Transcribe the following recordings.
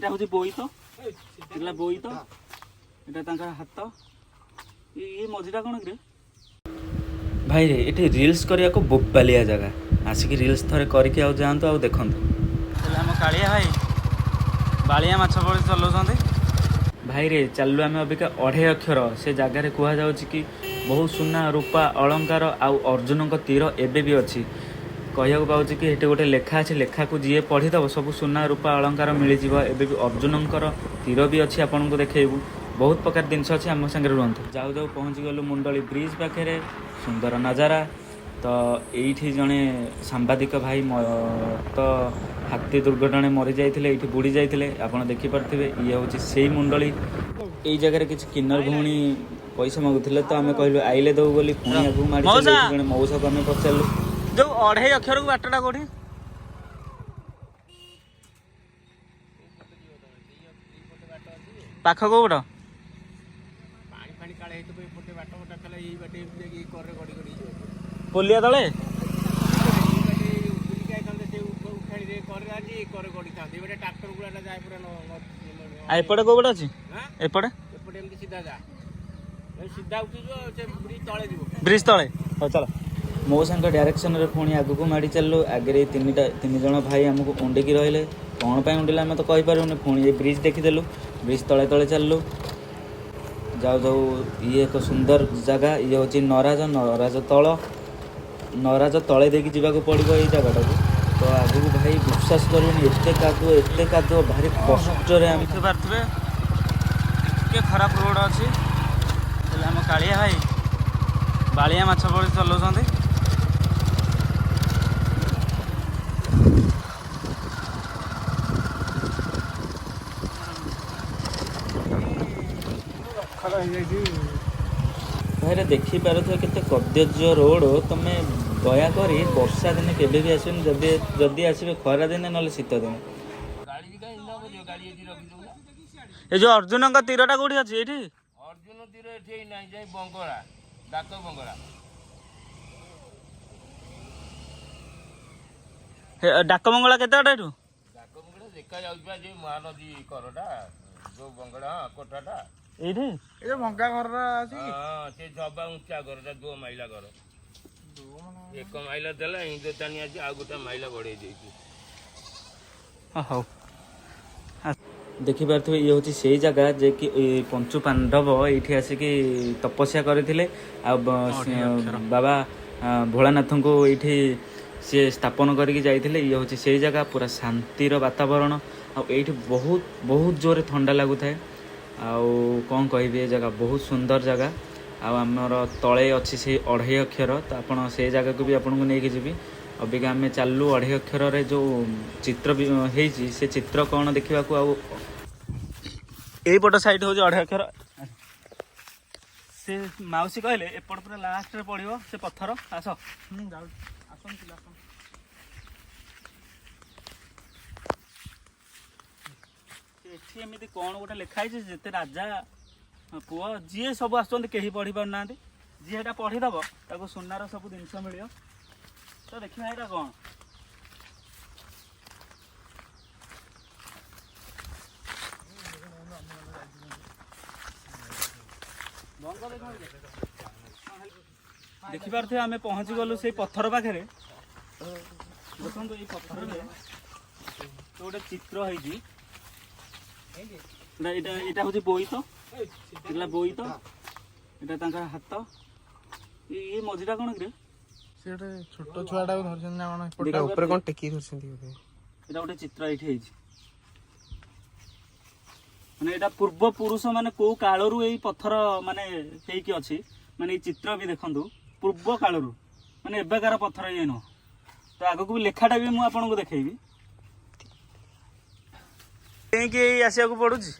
ଏଇଟା ହେଉଛି ବୋଇତ, ଏଇଟା ବୋଇତ, ଏଇଟା ତାଙ୍କର ହାତ। ଇଏ ମଝିଟା କ'ଣ କିରେ ଭାଇରେ? ଏଠି ରିଲ୍ସ କରିବାକୁ ବୋବାଲିଆ ଜାଗା। ଆସିକି ରିଲ୍ସ ଥରେ କରିକି ଆଉ ଯାଆନ୍ତୁ ଆଉ ଦେଖନ୍ତୁ। ହେଲେ ଆମ କାଳିଆ ଭାଇ ବାଳିଆ ମାଛ ଭଳି ଚଲାଉଛନ୍ତି। ଭାଇରେ, ଚାଲୁ ଆମେ ଅବିକା ଅଢ଼େଇ ଅକ୍ଷର। ସେ ଜାଗାରେ କୁହାଯାଉଛି କି ବହୁ ସୁନା ରୂପା ଅଳଙ୍କାର ଆଉ ଅର୍ଜୁନଙ୍କ ତୀର ଏବେ ବି ଅଛି। କହିବାକୁ ପାଉଛି କି ଏଠି ଗୋଟେ ଲେଖା ଅଛି, ଲେଖାକୁ ଯିଏ ପଢ଼ିଦେବ ସବୁ ସୁନା ରୂପା ଅଳଙ୍କାର ମିଳିଯିବ। ଏବେ ବି ଅର୍ଜୁନଙ୍କର ତୀର ବି ଅଛି, ଆପଣଙ୍କୁ ଦେଖେଇବୁ। ବହୁତ ପ୍ରକାର ଜିନିଷ ଅଛି, ଆମ ସାଙ୍ଗରେ ରୁହନ୍ତୁ। ଯାଉ ଯାଉ ପହଞ୍ଚିଗଲୁ ମୁଣ୍ଡଳି ବ୍ରିଜ୍ ପାଖରେ। ସୁନ୍ଦର ନଜାରା। ତ ଏଇଠି ଜଣେ ସାମ୍ବାଦିକ ଭାଇ ତ ହାତୀ ଦୁର୍ଘଟଣାରେ ମରିଯାଇଥିଲେ, ଏଇଠି ବୁଡ଼ି ଯାଇଥିଲେ, ଆପଣ ଦେଖିପାରୁଥିବେ। ଇଏ ହେଉଛି ସେଇ ମୁଣ୍ଡଳି। ଏଇ ଜାଗାରେ କିଛି କିନ୍ନର ଭଉଣୀ ପଇସା ମାଗୁଥିଲେ, ତ ଆମେ କହିଲୁ ଆଇଲେ ଦବୁ ବୋଲି। ପୁଣି ଆଗକୁ ମାଡ଼ି ଚାଲିଲୁ। ଏଇଠି ଜଣେ ମଉସାକୁ ଆମେ ପଚାରିଲୁ, ଯୋଉ ଅଢ଼େଇ ଅକ୍ଷରକୁ ବାଟଟା କୋଉଠି? ପାଖ କୋଉ ପଟ? ପାଣି ଫାଣି କାଳେ ହେଇଥିବ, ଏପଟେ ବାଟ ବଟା ଥିଲା। ଏଇ ବାଟେ ଯାଇକି ଏଇ କରରେ ଗଡ଼ି ଗଡ଼ି ଯିବ। ପୋଲିଆ ତଳେ? ଏଇ ବାଟେ ବୁଲିକି ଆଇଥାନ୍ତେ, ସେ ଉଠାଣିରେ କରରେ ଆଜି ଏଇ କରେ ଗଡ଼ିଥାନ୍ତେ। ଏଇ ବାଟେ ଟ୍ରାକ୍ଟର ଗୁଡ଼ାଟା ଯାଏ ପୁରା। ଆଉ ଏପଟେ କୋଉ ପଟେ ଅଛି? ହାଁ? ଏପଟେ? ଏପଟେ ଏମିତି ସିଧା ଯା, ଏ ସିଧା ଉଠିଯିବ, ସେ ବ୍ରିଜ ତଳେ ଯିବ। ବ୍ରିଜ ତଳେ? ହଉ ଚାଲ। ମଉସାଙ୍କ ଡାଇରେକ୍ସନରେ ପୁଣି ଆଗକୁ ମାଡ଼ି ଚାଲିଲୁ। ଆଗରେ ଏଇ ତିନି ଜଣ ଭାଇ ଆମକୁ ଉଣ୍ଡିକି ରହିଲେ। କ'ଣ ପାଇଁ ଉଣ୍ଡିଲେ ଆମେ ତ କହିପାରିବୁନି। ପୁଣି ଏ ବ୍ରିଜ ଦେଖିଦେଲୁ, ବ୍ରିଜ ତଳେ ତଳେ ଚାଲିଲୁ। ଯାଉ ଯାଉ ଇଏ ଏକ ସୁନ୍ଦର ଜାଗା। ଇଏ ହେଉଛି ନରାଜ, ନରାଜ ତଳ, ନରାଜ ତଳେ ଦେଇକି ଯିବାକୁ ପଡ଼ିବ ଏଇ ଜାଗାଟାକୁ। ତ ଆଗକୁ ଭାଇ ବିଶ୍ୱାସ କରିବେନି, ଏତେ କାଦୁଅ, ଏତେ କାଦୁଅ, ଭାରି କଷ୍ଟରେ ଆମେ ଦେଖିପାରୁଥିବେ। ଟିକେ ଖରାପ ରୋଡ଼ ଅଛି। ହେଲେ ଆମ କାଳିଆ ଭାଇ ବାଳିଆ ମାଛ ଭଳି ଚଲାଉଛନ୍ତି। ଭାଇରେ, ଦେଖିପାରୁଥିବ କେତେ କଦର୍ଯ୍ୟ ରୋଡ଼। ତମେ ଦୟାକରି ବର୍ଷା ଦିନେ କେବେ ବି ଆସିବେନି। ଯଦି ଯଦି ଆସିବେ, ଖରା ଦିନେ ନହେଲେ ଶୀତ ଦିନେ। ଗାଡ଼ି ବି କାହିଁ ନବ ଯେ, ଗାଡ଼ି ଏଠି ରଖିଦଉନା। ଏ ଯୋଉ ଅର୍ଜୁନଙ୍କ ତୀରଟା କୋଉଠି ଅଛି ଏଇଠି? ଅର୍ଜୁନ ତୀର ଏଠି ନାହିଁ, ଯାଇ ବଙ୍ଗଳା, ଡାକ ବଙ୍ଗଳା। ଡାକ ବଙ୍ଗଳା କେତେ ବାଟ ଏଠୁ? ଡାକ ବଙ୍ଗଳା ଦେଖା ଯାଉଛି ବା, ଯେ ମହାନଦୀ କରଟା ଯୋଉ ବଙ୍ଗଳା, ହଁ, କୋଠାଟା। ଏଇଠି? ଏ ଯୋଉ ଭଙ୍ଗା ଘରଟା ଅଛି। ହଁ, ସେ ଜବା ଉଞ୍ଚା ଘରଟା, ଦୋ ମାଇଲା ଘର। ଏକ ମାଇଲା ଦେଲା ହିନ୍ଦୁସ୍ତାନୀ, ଆଜି ଆଉ ଗୋଟେ ମାଇଲା ବଢେଇ ଦେଇଛି। ହଉ, ଦେଖିପାରୁଥିବେ, ଇଏ ହେଉଛି ସେଇ ଜାଗା ଯେ କି ଏ ପଞ୍ଚୁ ପାଣ୍ଡବ ଏଇଠି ଆସିକି ତପସ୍ୟା କରିଥିଲେ ଆଉ ବାବା ଭୋଳାନାଥଙ୍କୁ ଏଇଠି ସିଏ ସ୍ଥାପନ କରିକି ଯାଇଥିଲେ। ଇଏ ହେଉଛି ସେଇ ଜାଗା, ପୁରା ଶାନ୍ତିର ବାତାବରଣ। ଆଉ ଏଇଠି ବହୁତ ବହୁତ ଜୋରେ ଥଣ୍ଡା ଲାଗୁଥାଏ। ଆଉ କ'ଣ କହିବି, ଏ ଜାଗା ବହୁତ ସୁନ୍ଦର ଜାଗା। ଆଉ ଆମର ତଳେ ଅଛି ସେଇ ଅଢ଼େଇ ଅକ୍ଷର, ତ ଆପଣ ସେଇ ଜାଗାକୁ ବି ଆପଣଙ୍କୁ ନେଇକି ଯିବି। ଅବିକା ଆମେ ଚାଲିଲୁ ଅଢ଼େଇ ଅକ୍ଷରରେ ଯେଉଁ ଚିତ୍ର ବି ହେଇଛି, ସେ ଚିତ୍ର କ'ଣ ଦେଖିବାକୁ। ଆଉ ଏଇପଟ ସାଇଡ୍ ହେଉଛି ଅଢ଼େଇ ଅକ୍ଷର। ସେ ମାଉସୀ କହିଲେ ଏପଟ ପୁରା ଲାଷ୍ଟରେ ପଡ଼ିବ ସେ ପଥର। ଆସ। ଯାଉଛି, ଆସନ୍ତୁ ପିଲା, ଆସନ୍ତୁ। ଏଠି ଏମିତି କ'ଣ ଗୋଟେ ଲେଖା ହେଇଛି। ଯେତେ ରାଜା ପୁଅ ଯିଏ ସବୁ ଆସୁଛନ୍ତି, କେହି ପଢ଼ି ପାରୁନାହାନ୍ତି। ଯିଏ ଏଇଟା ପଢ଼ିଦେବ ତାକୁ ସୁନାର ସବୁ ଜିନିଷ ମିଳିବ। ତ ଦେଖିବା ଏଇଟା କ'ଣ। ଦେଖିପାରୁଥିବେ, ଆମେ ପହଞ୍ଚି ଗଲୁ ସେଇ ପଥର ପାଖରେ। ଦେଖନ୍ତୁ, ଏଇ ପଥରରେ ତ ଗୋଟେ ଚିତ୍ର ହେଇଛି। ଏଇଟା ଏଇଟା ଏଇଟା ହେଉଛି ବୋଇତ, ଏଇଟା ବୋଇତ, ଏଇଟା ତାଙ୍କର ହାତ। ଇଏ ମଝିଟା କ'ଣ କିରେ? ସେ ଗୋଟେ ଛୋଟ ଛୁଆଟାକୁ ଧରିଛନ୍ତି ନା କଣ ଏପଟେ? ଦେଖିପାରୁଥିବେ? ଉପରେ କଣ ଟେକି ଧରିଛନ୍ତି ବୋଧେ। ଏଇଟା ଗୋଟେ ଚିତ୍ର ଏଇଠି ହେଇଛି। ମାନେ ଏଇଟା ପୂର୍ବ ପୁରୁଷ ମାନେ କୋଉ କାଳରୁ ଏଇ ପଥର ମାନେ ହେଇକି ଅଛି। ମାନେ ଏଇ ଚିତ୍ର ବି ଦେଖନ୍ତୁ, ପୂର୍ବ କାଳରୁ, ମାନେ ଏବେକାର ପଥର ଇଏ ନୁହଁ। ତ ଆଗକୁ ବି ଲେଖାଟା ବି ମୁଁ ଆପଣଙ୍କୁ ଦେଖେଇବି। କାହିଁକି ଏଇ ଆସିବାକୁ ପଡୁଛି?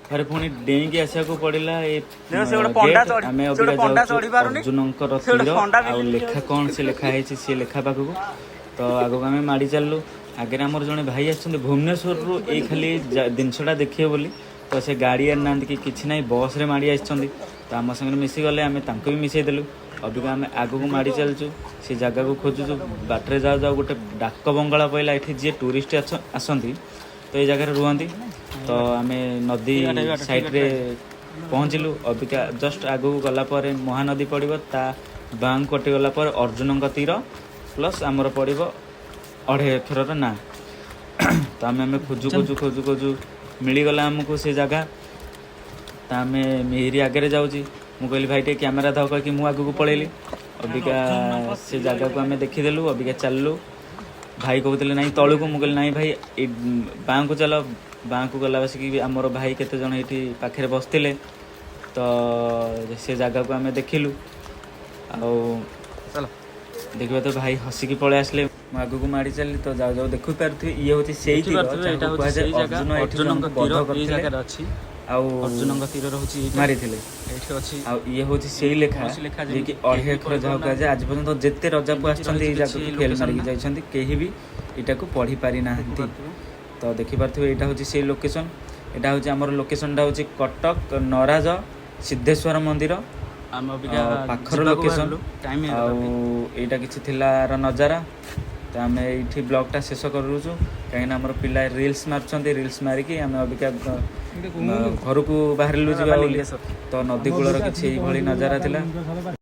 ଥରେ ପୁଣି ଡେଇଁକି ଆସିବାକୁ ପଡିଲା ଏ ଦେଖ, ସେ ଗୋଟେ ପଣ୍ଡା ଗେଟ୍। ଚଢି- ଆମେ ସେ ଗୋଟେ ଅବିକା ପଣ୍ଡା ଯାଉଛୁ ଚଢି ପାରୁନି। ଅର୍ଜୁନଙ୍କର ସେ ଗୋଟେ ତୀର ପଣ୍ଡା ବି ଆଉ ଲେଖା କ'ଣ ସେ ଲେଖା ହେଇଛି ସେ ଲେଖା ପାଖକୁ। ତ ଆଗକୁ ଆମେ ମାଡ଼ି ଚାଲିଲୁ। ଆଗରେ ଆମର ଜଣେ ଭାଇ ଆସିଛନ୍ତି ଭୁବନେଶ୍ୱରରୁ, ଏଇ ଖାଲି ଜିନିଷଟା ଦେଖିବେ ବୋଲି। ତ ସେ ଗାଡ଼ି ଆଣିନାହାନ୍ତି କି କିଛି ନାହିଁ, ବସ୍ରେ ମାଡ଼ି ଆସିଛନ୍ତି। ତ ଆମ ସାଙ୍ଗରେ ମିଶିଗଲେ, ଆମେ ତାଙ୍କୁ ବି ମିଶେଇ ଦେଲୁ। ଅବିକା ଆମେ ଆଗକୁ ମାଡ଼ି ଚାଲିଛୁ, ସେ ଜାଗାକୁ ଖୋଜୁଛୁ। ବାଟରେ ଯାଉ ଯାଉ ଗୋଟେ ଡାକ ବଙ୍ଗଳା ପଡ଼ିଲା। ଏଠି ଯିଏ ଟୁରିଷ୍ଟ ଆସନ୍ତି ତ ଏଇ ଜାଗାରେ ରୁହନ୍ତି। ତ ଆମେ ନଦୀ ସାଇଡ଼ରେ ପହଞ୍ଚିଲୁ। ଅବିକା ଜଷ୍ଟ ଆଗକୁ ଗଲା ପରେ ମହାନଦୀ ପଡ଼ିବ, ତା ବାଁ କଟିଗଲା ପରେ ଅର୍ଜୁନଙ୍କ ତୀର ପ୍ଲସ୍ ଆମର ପଡ଼ିବ ଅଢ଼େଇ ଅକ୍ଷରର ନାଁ। ତ ଆମେ ଆମେ ଖୋଜୁ ଖୋଜୁ ଖୋଜୁ ଖୋଜୁ ମିଳିଗଲା ଆମକୁ ସେ ଜାଗା। ତ ଆମେ ମିହିରି ଆଗରେ ଯାଉଛି, ମୁଁ କହିଲି ଭାଇ ଟିକେ କ୍ୟାମେରା ଥାଉ କହିକି ମୁଁ ଆଗକୁ ପଳେଇଲି। ଅବିକା ସେ ଜାଗାକୁ ଆମେ ଦେଖିଦେଲୁ। ଅବିକା ଚାଲିଲୁ। ଭାଇ କହୁଥିଲେ ନାଇଁ ତଳକୁ, ମୁଁ କହିଲି ନାଇଁ ଭାଇ ଏଇ ବାଁକୁ ଚାଲ। ବାଁକୁ ଗଲା ବସିକି ବି ଆମର ଭାଇ କେତେ ଜଣ ଏଇଠି ପାଖରେ ବସିଥିଲେ। ତ ସେ ଜାଗାକୁ ଆମେ ଦେଖିଲୁ ଆଉ ଚାଲ। ଦେଖିବା ତ ଭାଇ ହସିକି ପଳେଇ ଆସିଲେ। ମୁଁ ଆଗକୁ ମାଡ଼ି ଚାଲିଲି। ତ ଯାଉ ଯାଉ ଦେଖିପାରୁଥିବେ ଇଏ ହେଉଛି ସେଇ ତୀର ଦେଖିପାରୁଥିବେ ଏଇଟା ଯାହାକୁ ହେଉଛି କୁହାଯାଏ ସେଇ ଜାଗା, ଅର୍ଜୁନ ଏଠି ଅର୍ଜୁନଙ୍କ ଜଣଙ୍କୁ ତୀର ବଧ ଏଇ କରିଥିଲେ ଜାଗାରେ ଅଛି। ଆଉ ଅର୍ଜୁନଙ୍କ ତୀର ରହୁଛି ଏଇଟା। ମାରିଥିଲେ। ଏଇଠି ଅଛି। ଆଉ ଇଏ ହେଉଛି ସେଇ ଲେଖା, କୌଣସି ଲେଖା ଯିଏକି ଯେମିତି ଅଢ଼େଇ କେହି ଅକ୍ଷର ଯାହାକୁ ପଢ଼ିପାରୁନାହାନ୍ତି। କୁହାଯାଏ। ଆଜି ପର୍ଯ୍ୟନ୍ତ ଯେତେ ରଜାକୁ ଏମିତି ଆସିଛନ୍ତି ଏଇ ରହିଛି ଜାଗାକୁ କିଛି ଫେଲ୍ ଲୋକେସନ ମାରିକି ନା। ଯାଇଛନ୍ତି, କେହି ବି ଏଇଟାକୁ ପଢ଼ି ପାରିନାହାନ୍ତି। ଦେଖିପାରୁଥିବେ। ତ ଦେଖିପାରୁଥିବେ ଏଇଟା ହେଉଛି ସେଇ ଲୋକେସନ୍। ଏଇଟା ହେଉଛି ଆମର ଲୋକେସନଟା ହେଉଛି କଟକ ନରାଜ ସିଦ୍ଧେଶ୍ୱର ମନ୍ଦିର ଆମେ ଅବିକା ପାଖର ଯିବାକୁ ଲୋକେସନ୍। ବାହାରିଲୁ, ଟାଇମ୍ ହେଇଗଲା ଆଉ ବି। ଏଇଟା କିଛି ଥିଲା ର ନଜାରା। ତ ଆମେ ଏଇଠି ବ୍ଲଗ୍ଟା ଶେଷ କରୁଛୁ, କାହିଁକିନା ଆମର ପିଲା ରିଲ୍ସ ମାରୁଛନ୍ତି। ରିଲ୍ସ ମାରିକି ଆମେ ଅବିକା ଘରକୁ ବାହାରିଲୁ ଯିବା ବୋଲି। ତ ନଦୀ କୂଳର କିଛି ଏଇଭଳି ନଜାରା ଥିଲା।